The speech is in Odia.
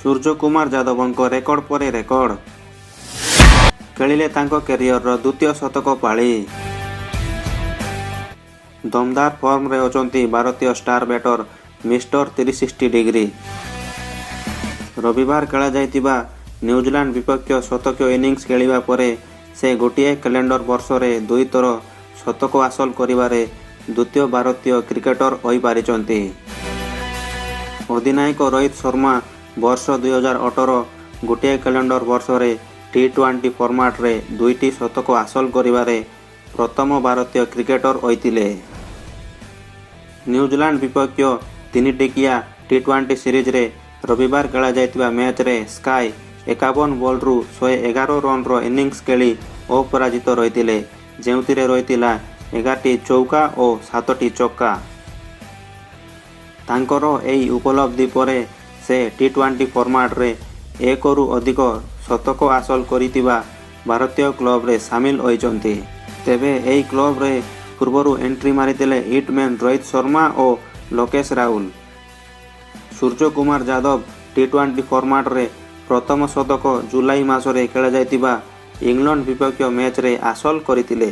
ସୂର୍ଯ୍ୟକୁମାର ଯାଦବଙ୍କ ରେକର୍ଡ ପରେ ରେକର୍ଡ। ଖେଳିଲେ ତାଙ୍କ କ୍ୟାରିୟରର ଦ୍ୱିତୀୟ ଶତକ ପାଳି। ଦମଦାର ଫର୍ମରେ ଅଛନ୍ତି ଭାରତୀୟ ଷ୍ଟାର ବ୍ୟାଟର ମିଷ୍ଟର 360 ଡିଗ୍ରୀ। ରବିବାର ଖେଳାଯାଇଥିବା ନ୍ୟୁଜିଲାଣ୍ଡ ବିପକ୍ଷ ଶତକୀୟ ଇନିଂସ ଖେଳିବା ପରେ ସେ ଗୋଟିଏ କ୍ୟାଲେଣ୍ଡର ବର୍ଷରେ ଦୁଇଥର ଶତକ ହାସଲ କରିବାରେ ଦ୍ୱିତୀୟ ଭାରତୀୟ କ୍ରିକେଟର ହୋଇପାରିଛନ୍ତି। ଅଧିନାୟକ ରୋହିତ ଶର୍ମା ବର୍ଷ 2018 ଗୋଟିଏ କ୍ୟାଲେଣ୍ଡର ବର୍ଷରେ ଟି-20 ଫର୍ମାଟରେ ଦୁଇଟି ଶତକ ହାସଲ କରିବାରେ ପ୍ରଥମ ଭାରତୀୟ କ୍ରିକେଟର ହୋଇଥିଲେ। ନ୍ୟୁଜିଲାଣ୍ଡ ବିପକ୍ଷ ତିନିଟିକିଆ ଟି-20 ସିରିଜରେ ରବିବାର ଖେଳାଯାଇଥିବା ମ୍ୟାଚରେ ସ୍କାଇ 51 ବଲରୁ 111 ରନର ଇନିଂସ ଖେଳି ଅପରାଜିତ ରହିଥିଲେ, ଯେଉଁଥିରେ ରହିଥିଲା 11ଟି ଚୌକା ଓ 7ଟି ଛକା। ତାଙ୍କର ଏହି ଉପଲବ୍ଧି ପରେ ସେ ଟି-20 ଫର୍ମାଟରେ ଏକରୁ ଅଧିକ ଶତକ ହାସଲ କରିଥିବା ଭାରତୀୟ କ୍ଲବରେ ସାମିଲ ହୋଇଛନ୍ତି। ତେବେ ଏହି କ୍ଲବରେ ପୂର୍ବରୁ ଏଣ୍ଟ୍ରି ମାରିଥିଲେ ହିଟମ୍ୟାନ୍ ରୋହିତ ଶର୍ମା ଓ ଲୋକେଶ ରାହୁଲ। ସୂର୍ଯ୍ୟକୁମାର ଯାଦବ ଟି-20 ଫର୍ମାଟରେ ପ୍ରଥମ ଶତକ ଜୁଲାଇ ମାସରେ ଖେଳାଯାଇଥିବା ଇଂଲଣ୍ଡ ବିପକ୍ଷ ମ୍ୟାଚରେ ହାସଲ କରିଥିଲେ।